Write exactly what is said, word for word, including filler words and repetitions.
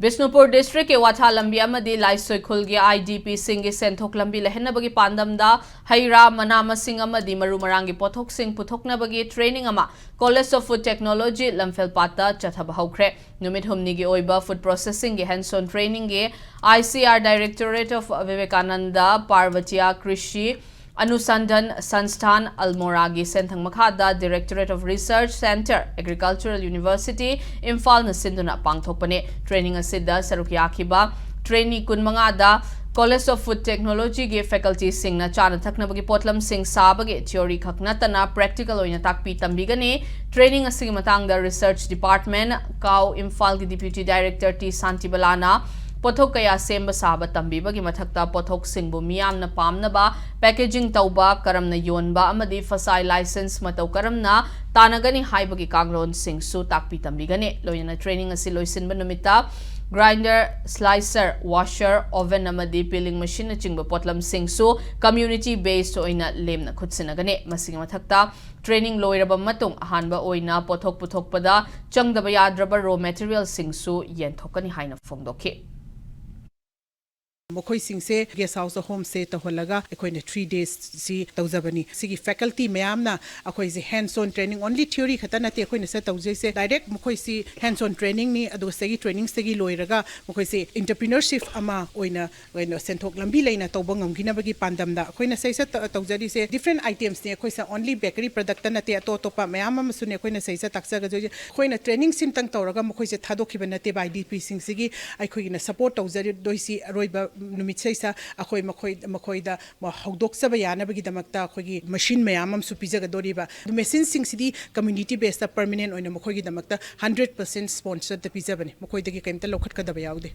ꯕꯤꯁꯅꯨꯄꯨꯔ ꯗꯤꯁꯇ꯭ꯔꯤꯛꯀꯤ ꯋꯥꯊꯥ ꯂꯝꯕꯤ ꯑꯃꯗꯤ ꯂꯥꯏꯁꯣꯏꯈꯨꯜꯒꯤ ꯑꯥꯏ ꯗꯤ ꯄꯤꯁꯤꯡꯒꯤ ꯁꯦꯟꯊꯣꯛ ꯂꯝꯕꯤ ꯂꯩꯍꯟꯅꯕꯒꯤ ꯄꯥꯟꯗꯝꯗ ꯍꯩ ꯔꯥ, ꯃꯅꯥ ꯃꯁꯤꯡ ꯑꯃꯗꯤ ꯃꯔꯨ ꯃꯔꯥꯡꯒꯤ ꯄꯣꯠꯊꯣꯛꯁꯤꯡ ꯄꯨꯊꯣꯛꯅꯕꯒꯤ ꯇ꯭ꯔꯦꯅꯤꯡ ꯑꯃ College of Food Technology ꯂꯝꯐꯦꯜꯄꯥꯠꯇ ꯆꯠꯊꯕ ꯍꯧꯈ꯭ꯔꯦ꯫ ꯅꯨꯃꯤꯠ ꯍꯨꯝꯅꯤꯒꯤ ꯑꯣꯏꯕ ꯐꯨꯗ ꯄ꯭ꯔꯣꯁꯦꯁꯤꯡꯒꯤ ꯍꯦꯟꯁ ꯑꯣꯟ ꯇ꯭ꯔꯦꯅꯤꯡꯒꯤ I C R Directorate of Vivekananda Parvatiya Krishi Anusandhan Sansthan, ꯑꯜꯃꯣꯔꯥꯒꯤ ꯁꯦꯟꯊꯪ ꯃꯈꯥꯗ Directorate of Research Centre, Agricultural University, ꯏꯝꯐꯥꯜꯅ ꯁꯤꯟꯗꯨꯅ ꯄꯥꯡꯊꯣꯛꯄꯅꯤ꯫ ꯇ꯭ꯔꯦꯅꯤꯡ ꯑꯁꯤꯗ ꯁꯔꯨꯛ ꯌꯥꯈꯤꯕ ꯇ꯭ꯔꯦꯅꯤ ꯀꯨꯟꯃꯉꯥꯗ College of Food Technologyꯒꯤ ꯐꯦꯀꯜꯇꯤꯁꯤꯡꯅ ꯆꯥꯅ ꯊꯛꯅꯕꯒꯤ ꯄꯣꯠꯂꯝꯁꯤꯡ ꯁꯥꯕꯒꯤ ꯊꯤꯑꯣꯔꯤ ꯈꯛ ꯅꯠꯇꯅ ꯄ꯭ꯔꯦꯛꯇꯤꯀꯦꯜ ꯑꯣꯏꯅ ꯇꯥꯛꯄꯤ ꯇꯝꯕꯤꯒꯅꯤ꯫ ꯇ꯭ꯔꯦꯅꯤꯡ ꯑꯁꯤꯒꯤ ꯃꯇꯥꯡꯗ Research Department, ꯀꯥꯎ, ꯏꯝꯐꯥꯜꯒꯤ Deputy Director ꯇꯤ ꯁꯥꯟꯇꯤꯕꯂꯥꯅ ꯄꯣꯠꯊꯣꯛ ꯀꯌꯥ ꯁꯦꯝꯕ ꯁꯥꯕ ꯇꯝꯕꯤꯕꯒꯤ ꯃꯊꯛꯇ ꯄꯣꯠꯊꯣꯛꯁꯤꯡꯕꯨ ꯃꯤꯌꯥꯝꯅ ꯄꯥꯝꯅꯕ packaging ꯇꯧꯕ, ꯀꯔꯝꯅ ꯌꯣꯟꯕ ꯑꯃꯗꯤ ꯐꯁꯥꯏ ꯂꯥꯏꯁꯦꯟꯁ ꯃꯇꯧ ꯀꯔꯝꯅ ꯇꯥꯟꯅꯒꯅꯤ ꯍꯥꯏꯕꯒꯤ ꯀꯥꯡꯂꯣꯟꯁꯤꯡꯁꯨ ꯇꯥꯛꯄꯤ ꯇꯝꯕꯤꯒꯅꯤ꯫ ꯂꯣꯏꯅꯅ ꯇ꯭ꯔꯦꯅꯤꯡ ꯑꯁꯤ ꯂꯣꯏꯁꯤꯟꯕ ꯅꯨꯃꯤꯠꯇ grinder, slicer, washer, oven ꯑꯃꯗꯤ peeling machineꯅꯆꯤꯡꯕ ꯄꯣꯠꯂꯝꯁꯤꯡꯁꯨ community based ꯑꯣꯏꯅ ꯂꯦꯝꯅ ꯈꯨꯠꯁꯤꯟꯅꯒꯅꯤ꯫ ꯃꯁꯤꯒꯤ ꯃꯊꯛꯇ ꯇ꯭ꯔꯦꯅꯤꯡ ꯂꯣꯏꯔꯕ ꯃꯇꯨꯡ ꯑꯍꯥꯟꯕ ꯑꯣꯏꯅ ꯄꯣꯠꯊꯣꯛ ꯄꯨꯊꯣꯛꯄꯗ ꯆꯪꯗꯕ ꯌꯥꯗ꯭ꯔꯕ raw materialꯁꯤꯡꯁꯨ ꯌꯦꯟꯊꯣꯛꯀꯅꯤ ꯍꯥꯏꯅ ꯐꯣꯡꯗꯣꯛꯈꯤ꯫ ꯃꯈꯣꯏꯁꯤꯡꯁꯦ guest houseꯇ home stay ꯇꯧꯍꯜꯂꯒ ꯑꯩꯈꯣꯏꯅ three days ꯁꯤ ꯇꯧꯖꯕꯅꯤ꯫ ꯁꯤꯒꯤ faculty ꯃꯌꯥꯝꯅ ꯑꯩꯈꯣꯏꯁꯦ hands on training, only theory ꯈꯛꯇ ꯅꯠꯇꯦ ꯑꯩꯈꯣꯏꯅ ꯁꯤꯗ ꯇꯧꯖꯩꯁꯦ, direct ꯃꯈꯣꯏꯁꯤ hands on trainingꯅꯤ꯫ ꯑꯗꯨꯒ ꯁꯤꯗꯒꯤ trainingsꯇꯒꯤ ꯂꯣꯏꯔꯒ ꯃꯈꯣꯏꯁꯦ entrepreneurship ꯑꯃ ꯑꯣꯏꯅ ꯀꯩꯅꯣ ꯁꯦꯟꯊꯣꯛ ꯂꯝꯕꯤ ꯂꯩꯅ ꯇꯧꯕ ꯉꯝꯈꯤꯅꯕꯒꯤ ꯄꯥꯟꯗꯝꯗ ꯑꯩꯈꯣꯏꯅ ꯁꯤꯗꯩꯁꯤꯗ ꯇ- ꯇꯧꯖꯔꯤꯁꯦ different itemsꯅꯤ꯫ ꯑꯩꯈꯣꯏꯁꯦ only bakery productꯇ ꯅꯠꯇꯦ, ꯑꯇꯣꯞ ꯑꯇꯣꯞꯄ ꯃꯌꯥꯝ ꯑꯃꯁꯨꯅꯦ ꯑꯩꯈꯣꯏꯅ ꯁꯤꯗꯩꯁꯤꯗ ꯇꯥꯛꯆꯒꯗꯣꯏꯁꯦ꯫ ꯑꯩꯈꯣꯏꯅ training ꯁꯤꯝꯇꯪ ꯇꯧꯔꯒ ꯃꯈꯣꯏꯁꯦ ꯊꯥꯗꯣꯛꯈꯤꯕ ꯅꯠꯇꯦꯕ꯫ IDPꯁꯤꯡꯁꯤꯒꯤ ꯑꯩꯈꯣꯏꯒꯤꯅ support ꯇꯧꯖꯔꯗꯣꯏꯁꯤ ꯑꯔꯣꯏꯕ ꯅꯨꯃꯤꯠꯁꯤꯗꯩꯁꯤꯗ ꯑꯩꯈꯣꯏ ꯃꯈꯣꯏ ꯃꯈꯣꯏꯗ ꯍꯧꯗꯣꯛꯆꯕ ꯌꯥꯅꯕꯒꯤꯗꯃꯛꯇ ꯑꯩꯈꯣꯏꯒꯤ machine ꯃꯌꯥꯝ ꯑꯃꯁꯨ ꯄꯤꯖꯒꯗꯣꯔꯤꯕ꯫ ꯑꯗꯨ machineꯁꯤꯡꯁꯤꯗꯤ community basedꯇ permanent ꯑꯣꯏꯅ ꯃꯈꯣꯏꯒꯤꯗꯃꯛꯇ hundred percent sponsoredꯇ ꯄꯤꯖꯕꯅꯤ꯫ ꯃꯈꯣꯏꯗꯒꯤ ꯀꯩꯝꯇ ꯂꯧꯈꯠꯀꯗꯕ ꯌꯥꯎꯗꯦ꯫